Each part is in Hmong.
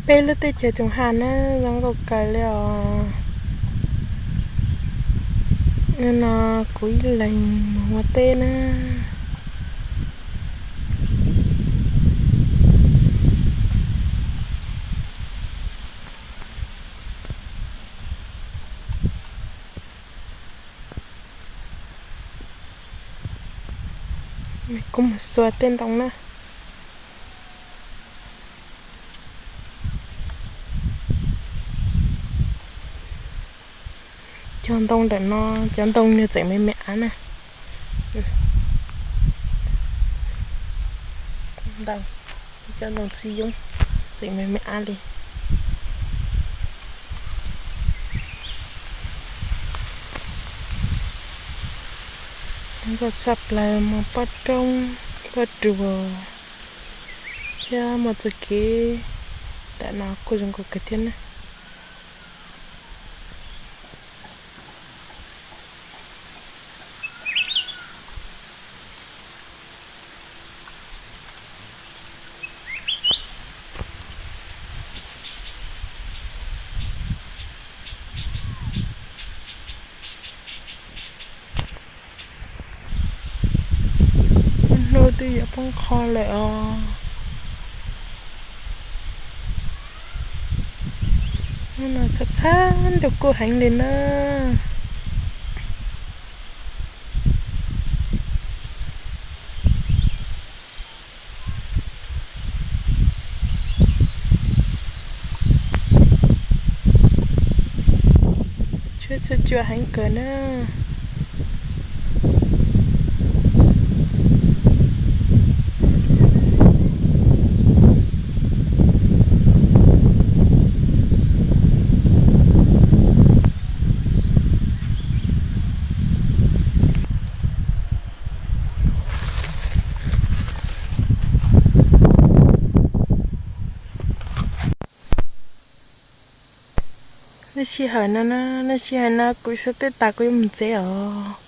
Peb lub teb chaws Tsoos Haj na, zoo nkauj kawg li os. Hnub no kuv ib leeg mus ua teb na. Kuv mus xua tej ntoo na. Cov ntoo ntawm no, cov ntoo nws tseem me me av na. Ntoo, cov ntoo txiv yoob tseem me me av li. Nkauj tshaj plaws, muaj pob roob, pob ruas, thiab muaj txoj kev ntawm no kuj zoo nkauj kawg thiab na. Hnub twb yuav poob qho lawm os. Hnub no txhab txhab ntuj kub heev li na. Tshuab txhua cua heev kawg na. Lub sij hawm no, lub sij hawm no kuv xav teb tas kuv yuav mus tsev os.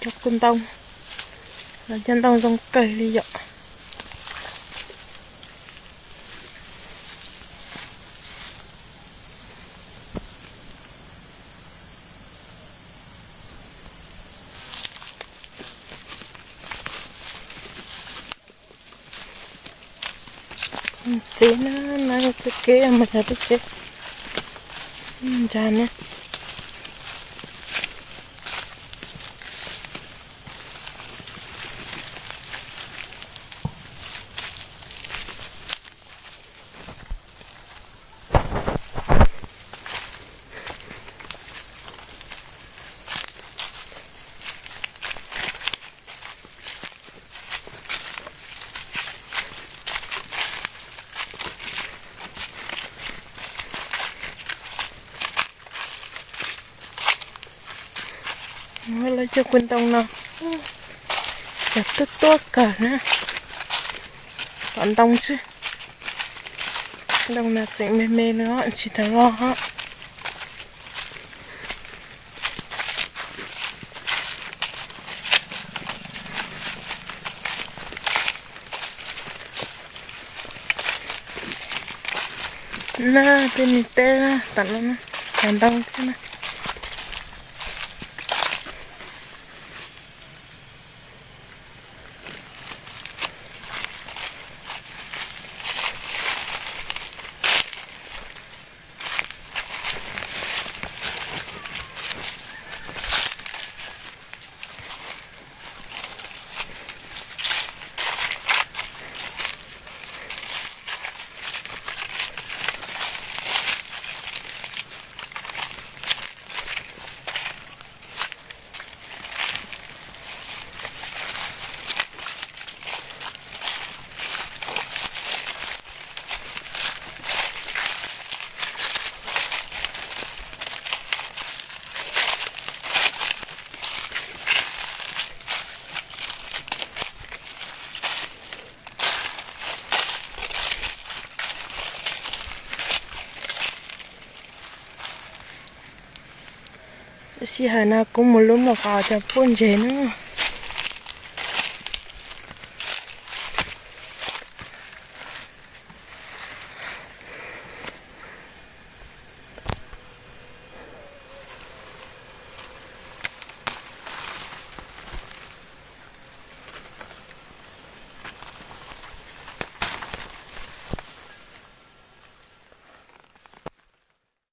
Cov kua ntoo, los cov ntoo zoo kawg li yom. Txiv na, no txiv kev mus yog tib tsev ntsa na. Lawv cov kua ntoo no, cov tuab tuab kawg na, tom ntoo xwb. Ntoo no tseem me me no tsis tau loj. Na, tej me teb tom no, cov ntoo thiab na. Sij hawm no kuv mus lub mus qos cov pub ntses na.